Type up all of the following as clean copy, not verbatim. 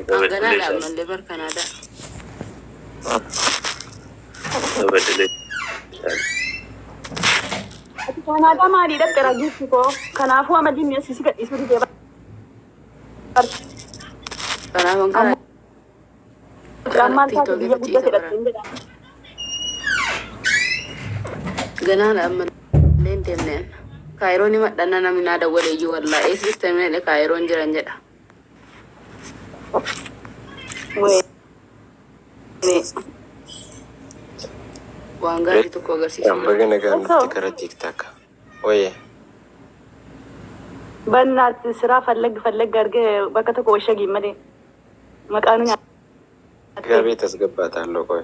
Ganaadha ammallee bar Kanaadaa. Ati Kanaadaa maalii dhaqxe ragiifti koo? Kanaafuu amalli inni asii si gadhiisuu didee bar. Kanaaf Amma kana maal taate TikTok biyya irra guddate ciisa bara. dhaqxe hin jedhamu. Ganaadha ammallee hin deemne. Kaayiroon himadhanna namni naa dawwale iyyuu wallaa eessa jirtan kaayiroon jiran jedha. Wee. Waan gaarii tokko agarsiisuu Baga nagaan Osoo dhufte karaa TikTok. Oye, በእናት ስራ ፈለግ ፈለግ አድርገህ bakka tokko washagii malee maqaan nyaatte. Gabeet as gabbaata qoy.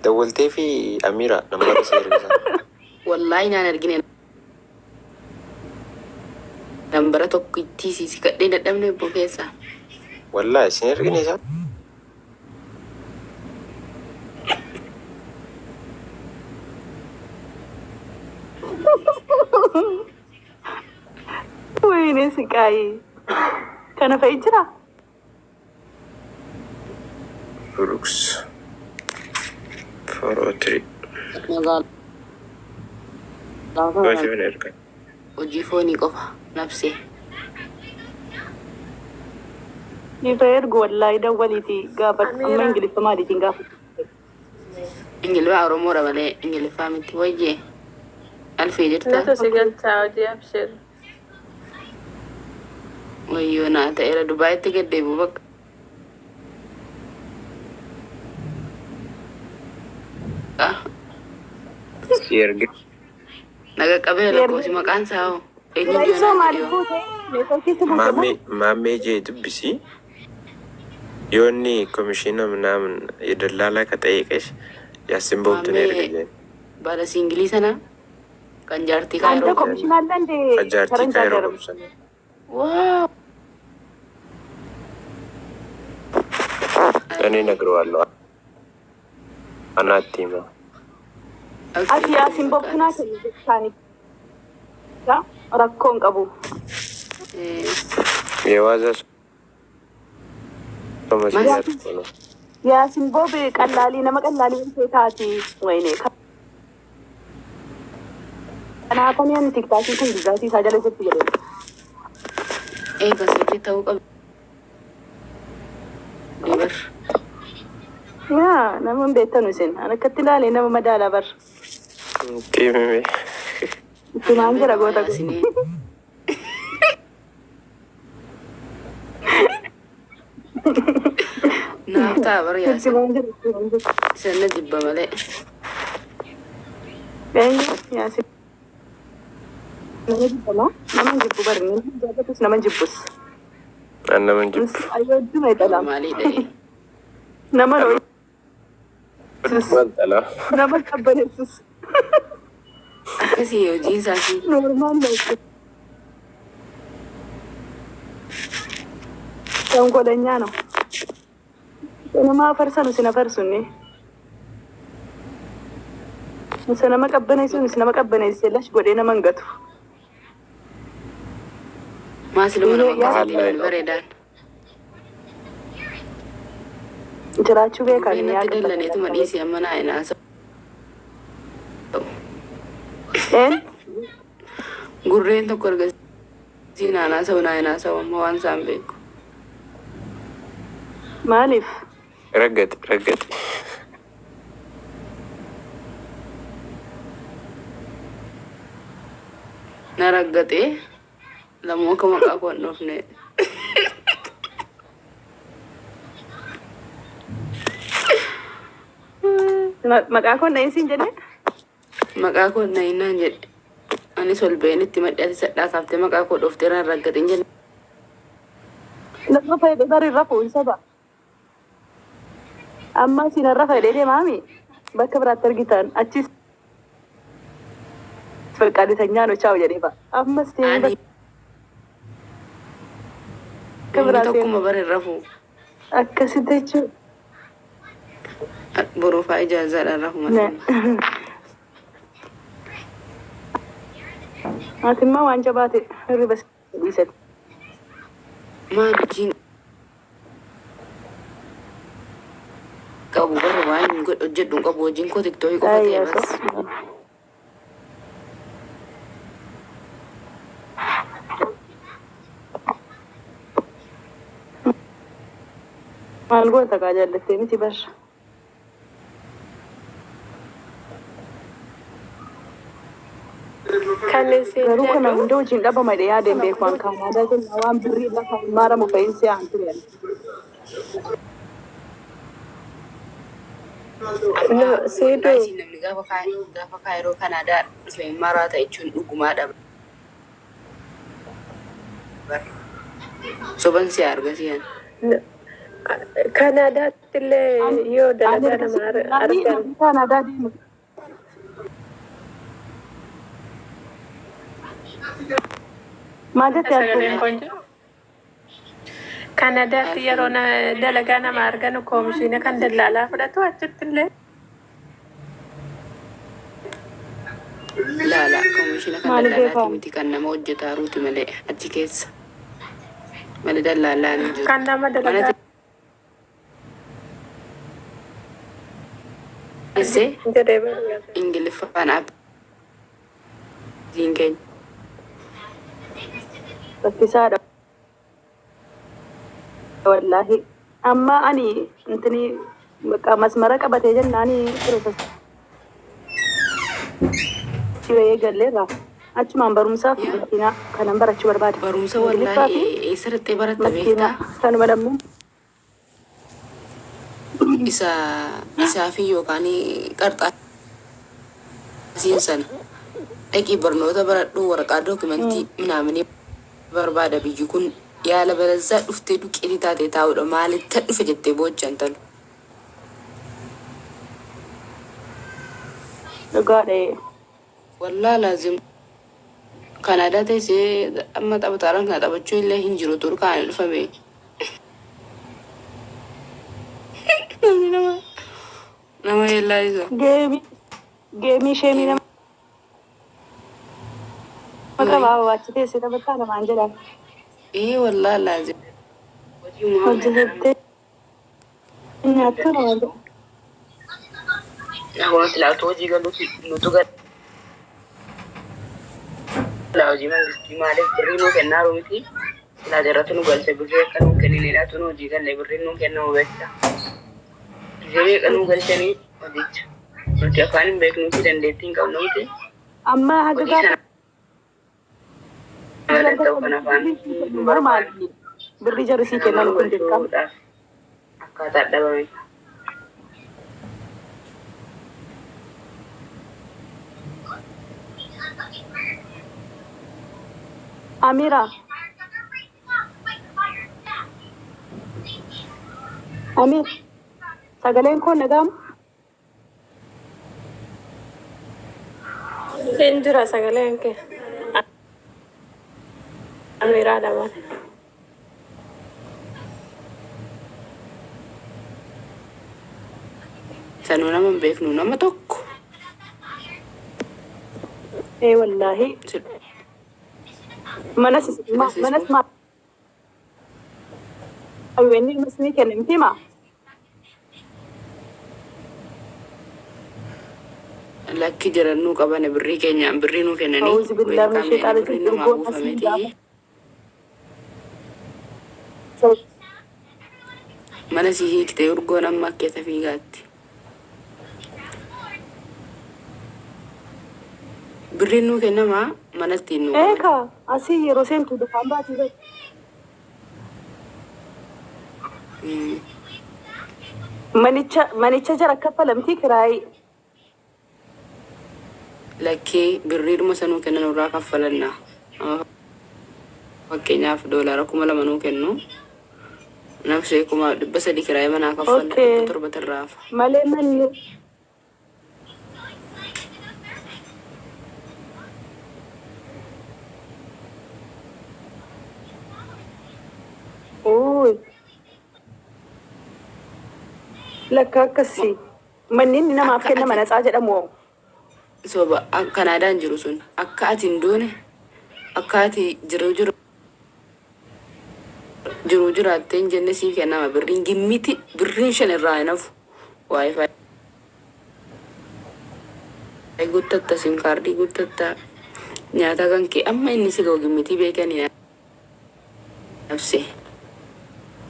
Dawwaltee fi Amira nambara si ergisan. Wallaahi naan argine nambara tokko itti siisi kadhee dadhabne ebboo keessaa. Wallaahi isin ergine isaa? ወይኔ ስቃይ kana fa'i jira. Brooks. 403. Magaalaa Qoy kana si erga. hojii foonii qofa nabsee. Ifa ergu wallaahi dawwaliiti gaafadhu amma Amira. Ingiliffa maaliitiin gaafatu. Ingiliffaa Oromoodha malee Ingiliffaa miti wayyee alfii jirta Natu si galchaa hojii abshir. Wayyoo naa ta'eera Dubaayitti gad deebi'u bakka. Si erge. Naga qabee lakkoofsi maqaan isaa hoo eenyu Raisoo joonaa maaliif jedhee hoo. buute? Neetworkiitti buute moo? Maammee maammee jee dubbisi. Yoo inni komishiina ምናምን የደላላ ከጠየቀሽ ያስን ቦብቱን erga Maammee jeen. baala siingilii sana kan jaartii አንተ kaayiroo. ኮሚሽን አለ እንዴ? Jaartii ፈረንጅ kaayiroo ሀገር qabsan. Waa እኔ እነግረዋለሁ። Anaatti hima. ati yaasin bobtunaa kennu jechaani rakkoo hin qabu. የዋዛ ሰው መስያት እኮ ነው። Yaasin boobe qallaalii nama qallaalii ishee taati. Wayne kanaafanii ani tiktaakii kun dhugaatii isaa jala jirti jedhee. Eega sirrii ta'uu qabdi bar. Yaa nama hin beektanu isin. Ani akkatti ilaalee nama madaalaa bar. Itti himime. Itti maan jira Beekama goota kun. yaasinii. Naaf ta'a bar Itti yaasin. maan jira itti maan jira. Isan na jibba malee. Eenyu yaasin nama jibbamaa? Nama hin jibbu bar nama hin jaallatus nama hin jibbus. Nama hin jibbu. Ayyoojjuma jedhama. Maalii dha'e. Nama ro'issus. Maal xalaa? Nama qabbaneessus. Akkasii hojiin isaasii. Normaal ነው እሱ። ተንኮለኛ ነው። Nama afarsanu sin afarsunni. Isa nama qabbaneessuun isa nama qabbaneessee lash godhee nama hin gatu. Maasiluma nama Yaa akkasiitiin Maal wal bareedaan. Jiraachuu beekan Gurreen yaa natti dallaneetuma qabbaneessa. dhiisii amma naa hin haasa'u. Een Gurreen tokko ergasii naan haasa'u naa hin haasa'u amma waan isaan beeku. Maaliif? Raggate raggate. Na raggatee lamuu akka maqaa koo hin dhoofne. Maqaa koo na siin jedhee? Maqaa koo na hinnaan jedhe. Anis ol ba'een itti maddi ati sadhaa kaaftee maqaa koo dhooftee naan raggateen jenne. Lafa fayyadee bari irra fuun saba. Amma isin irra fayyadee deemaami. Bakka biraatti argitan achis falqaaditanyaan hochaa jedhee ba'a. Ammas deemee Ani bakka inni biraa seena. tokkuma bara irra fuu. Akkasitti jechuudha. Borofaa ijaazaadhaan rafu malee. Ati immoo waan jabaate hirriba dhiisate. Maal hojiin Hojjedhu hin qabu, hojiin koo TikTokii qofa ta'e bas. Maal goota kaa jaallattee miti bar. Kan isin Garuu kana jedhu hunda hojiin dhabama jedhee yaadeen beeku an Kaanaadaa kennaa waan birrii lafa maaramu fa'iinsi aan ture. Amma No, wallaahi siiduu isin namni gaafa gaafa Kaayiroo Kanaadaa dhufe maraata jechuun dhugumaadha bar. Soban si argasiyan. Kanaadaatti illee yoo Ani dalagaa ergasii nama namni argan namni Kaanaadaa deemu. Maal jette Sagaleen Alfuun? kun jiru. Kanaadaatti yeroo dalagaa nama arganu koomishiina kan dallaalaa fudhatu achitti illee. Laala koomishina kan Maal dallaalaati beekaa? miti, kan nama hojjetaaruuti malee achi keessa. Malee dallaalaan hin jiru. Kan nama Mana dalagaa teessee jedhee barbaada. Ingiliffaan abdiin keenya. Saffisaadha wallaahi. Amma ani intini bakka masmara qabatee jennaani piroofeesii wayii galleerra. Achumaan barumsaaf Yaa makiinaa kanan barachuu barbaada. Barumsa Ingiliffaa wallaahi fi eessarratti baratta makiinaa beektaa? kanuma lammuu. Isa isaafi yookaan qarxaasiin sana dhaqii barnoota baradhu, waraqaa dookimentii minaaminii barbaada. Biyyi kun yaala balazzaa dhuftee duqqeetii taatee taa'udha, maalitti dhufe jettee boochan talu. Dhugaadha. Wallaa laazim Kanaadaa teessee amma taphataadhaan kana taphachuu illee hin jiru ture kan dhufame. Namni nama yeellaa isa. Geemii geemii sheemii nama qaba achi teessee taphataa namaan jedhan. Ee wallaa laazim. Hojii Muhammad Hojjetattee nyaattu namaan jedhan. Namoota silaatu hojii galuuti nutu gala hojii mangistii maaliif birrii nuu kennaa miti, silaa jarratti nu galche birrii akka nuu kenninidha, tu nu hojii galle birrii nuu kennamu beekta. Gisee meeqa nuu galchanii hojicha nuti afaan hin beeknuufi dandeettii hin qabnu miti. Amma haga Hojii gaafa sana malee ta'u kan afaan nu barbaadu. Maali birrii jarri sii Nama kennan nu kun dirqama. galchuudhaaf akkaataa dhabame. Amira. Amir. Sagaleen koo nagaam? Hin jira sagaleen kee. Amiiraadha malee. Sanuu nama hin beeknu nama tokko. Ee wallaahi. Manas manas maal? Inni masni kenne miti maa? Lakki jirannuu qabane birrii keenyaan birrii nuu kennanii. Auzu billahi min shaytaani Birrii rajiim. namaa Urgoon asii buufameeti. gaafa. Mana si hiiktee urgoon amma keessa fiigaatti. Birriin nuu kennamaa manatti nuu qaban. Eeka asii yeroo seentu dukkaan baatii bari. Manicha jara kaffalamtii kiraayii. Lakkee birriidhuma sanuu kennan irraa kaffalanna. Amma fakkeenyaaf $2,000 nuu kennu. Nafsee 300,000 kiraayii manaa kaffalla, 700 irraa hafa. Malee manni Uuy. Lakka akkasii. Manni inni namaaf Akka kennama ati natsaa jedhamu. Soba Kanaadaan jiru sun akka ati hin duune, akka ati jiru jiru jiru jiraattee hin jenne siif kennama birriin gimmiti, birriin 5 irraa hin hafu. WiFi Guuttatta, SIM card guuttatta, nyaata kan kee amma inni si ga'u gimmitii beekanii nabse.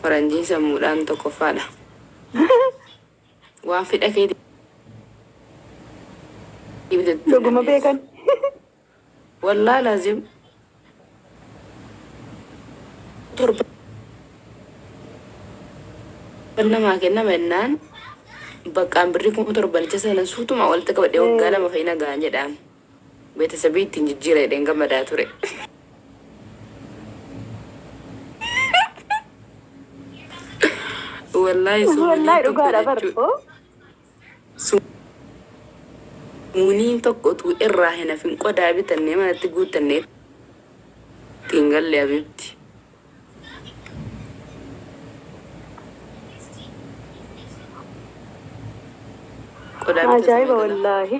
Faranjiin sammuudhaan tokkoffaadha. Waan fedha keetii bitachuu Dhuguma dandeessa. beekan. Wallaa laazim torba namaa kennama jennaan baqqaan birrii 7000 sana suutuma walitti qabadhee waggaa 2 fa'i nagaan jedhaan. Beetasabii ittiin jijjiira jedheen gammadaa ture. Wallaahi Wallaahi sumuniin tokko dhugaadha bar. jechuudha. Sumuniin tokko utuu irraa hin hafin qodaa bitannee manatti guuttannee ittiin galle abiibti. Qodaa Ajaa'iba bitatame gala. wallaahi.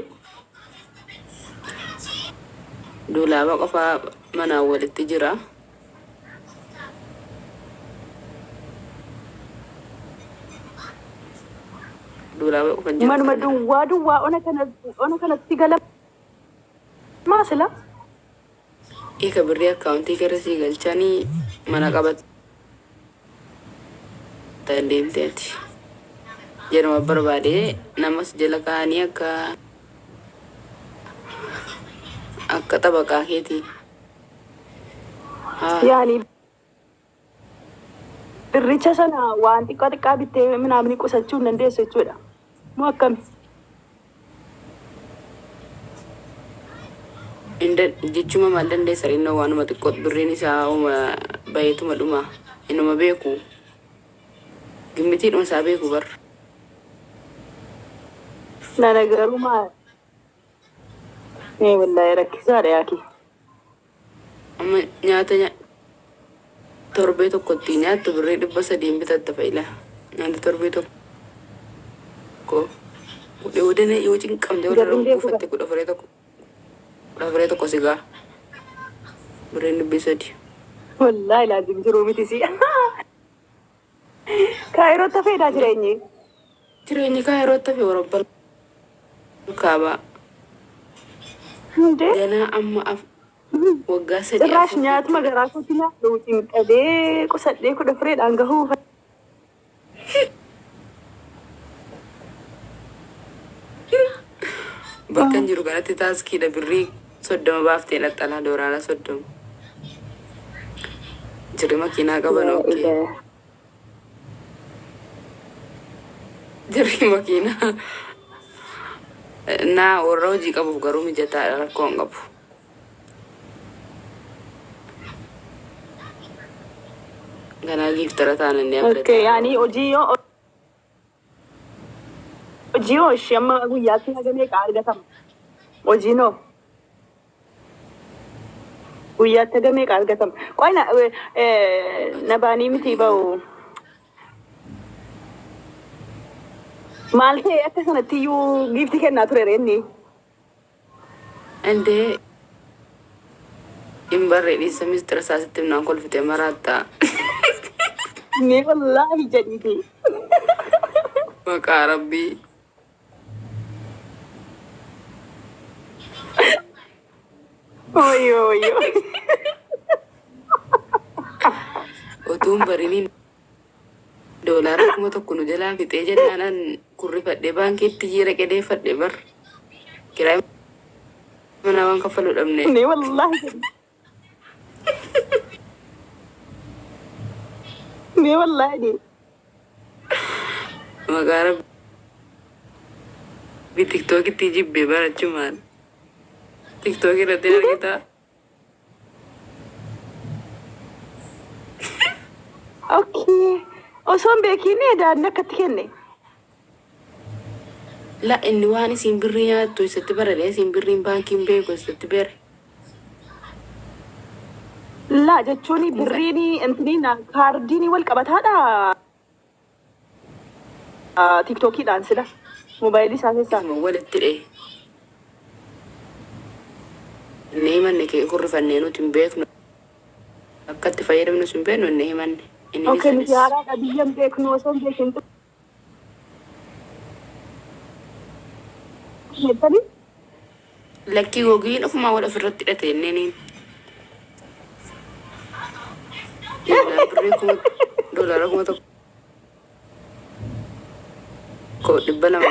Duulaaba qofaa manaan walitti jira. Duulaaba qofa jira Manuma sana. Duwwaa duwwaa ona kana ona kanatti galamaa sila. Ika birrii akkaawuntii gara sii galchanii mana qabatta deemteeti. Jedhuma barbaade namas jala kaa'anii akka xabaqaa keetii. Haa. Yaani birricha sana waan xiqqaa xiqqaa bittee minaamni qusachuu hin dandeessu jechuudha. Moo akkami? Jechuma maal dandeessa innoo waanuma xiqqoo birriin isaa uma bayeetuma dhuma inuma beeku gimmitiidhuma isaa beeku bar. Nana garuu maal? Ee wallaahi rakkisaadha yaaki. Amma nyaata torbee tokkotti nyaattu birrii 300n bitatta fa'ila. Nyaata torbee tokko yoo dana yoo cinqamte warra Jarri hin beeku buufatte 14 tokko 14 tokko sigaa birriin 300. Wallaahi laazim jiruu miti si. Kaayirootti hafeedhaa jireenyi. Jireenyi kaayirootti hafe warabba kaabaa. Hundee. Ganaa amma waggaa 3 Cirraash 4 nyaatuma jechuudha. Garaa kootti nyaadhu cinqabee qusadhee 14dhaan gahuu. Bakka hin jiru kanatti taaskiidha birrii 30 baaftee naxxalaa dooraala 30. Jirri makiinaa qaban okay. Jirri makiinaa naa warra hojii qabuuf garuu mijataadha, rakkoo hin qabu. Ganaa giiftara taananii Okay, abdataa. yaani hojii yoo hojii yoo ishee amma guyyaatti haga meeqa argatama? Hojiin hoo guyyaatti haga meeqa argatama? Qoy na na baanii miti ba'u. Maal ta'e akka sanatti iyyuu giiftii kennaa ture reenni? Indee hin barree dhiisa mistira isaa sitti himnaan kolfite maraattaa. Mee wallaahi jedhiiti. Maqaa rabbii. Wayyoo wayyoo. Utuu hin bariniin doolaara 1000 nu jalaa fixee jennaan kurrifadhee baankiitti jiira qedeeffadhe bar. Kiraay manaa waan kaffaluu dhabne. Mee wallaahi jedhi. Mee wallaahi jedhi. Maqaa rabbii tiktookitti jibbee barachumaan. Tiktook irratti hin argitaa? Okay. Osoo hin beekiin daanni akkatti kenne. La inni waan isin birrii nyaattu isatti baradhee isin birriin baankiin beeku isatti bere. La jechuun birriin intiniin kaardiin wal qabataadha. Tiktookiidhaan sila. Moobaayilii isaa keessaa. Isuma walitti dhee. Inni himanne kee kurrifannee nuti hin beeknu. Akka itti fayyadamnus hin beeknu inni himanne. Inni Okay, nuti sanis. Haaraadha biyya hin beeknu osoo hin beekin. Jettanii? Lakkii gogiin ofumaa wal ofirratti hidhate inneen. Birrii kuma doolaara 1200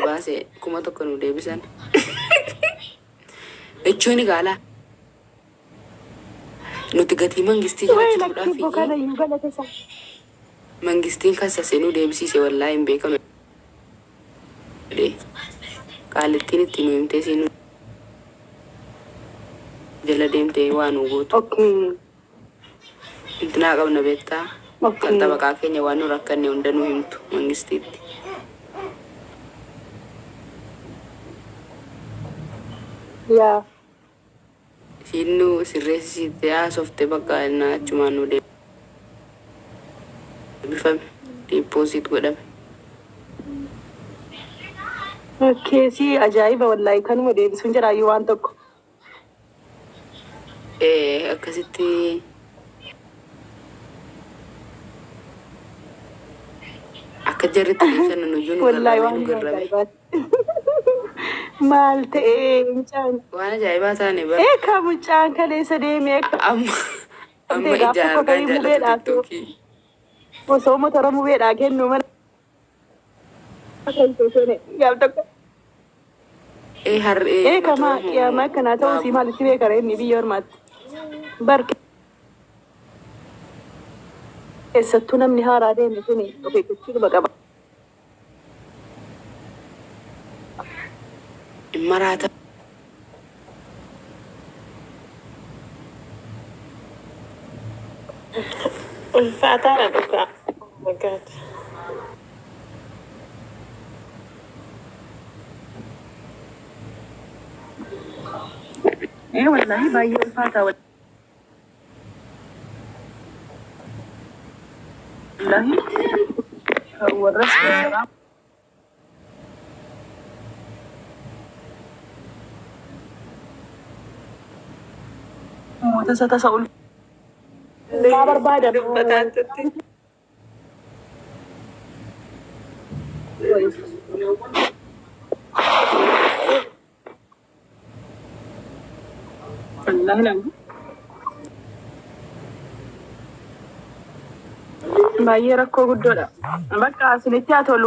baase 1000 nu deebisan. Jechuun gaala. Nuti gatii mangistii jala Way lakkii cituudhaaf bokana iyyuu galata isaa. Mangistiin kassasee nu deebisiise wallaahi hin beekamu. Qaalittiin itti nu himtee siin jala deemtee waa nu gootu. Intinaa qabna beektaa. Kan xabaqaa keenya waan nu rakkanne hunda nu himtu mangistiitti. Yaa. Isiin nu sirreessisiittee haasofte bakka innaa achumaan nu deebifame. Deposit godhame. Okay, si ajaa'iba wallaahi kanuma deebisuun jiraayyuu waan tokko. Akkasitti akka jarritti deebisan nuyyuu nu Wallaahi garrame waan nu garrame. ajaa'ibaati. Maal ta'ee mucaan? Waan ajaa'ibaa taane bara. Eeka mucaan kaleessa deemee akka Amma amma ta'e gaaf ijaan tokko argaa tarii jaallatu mubeedhaaf tiktookii. Osoo motora mubeedhaa kennu mana gaaf tokko. Har'ee Eeka maa motora qiyaamaa akkanaa ta'uu sii baabura. maalitti beekara inni biyya ormaatti. Bar keessattuu namni haaraa deeme suni of eeggachuu qaba. Maraata. Ulfaataadha dhugaa. Oh my God. Wallaahi baay'ee ulfaataa wallaahi warras tasa tasa ulfaa barbaadan. Dubbataatutti. Wallaahi lama. Baay'ee rakkoo guddoodha. Bakka asinitti haa tolu.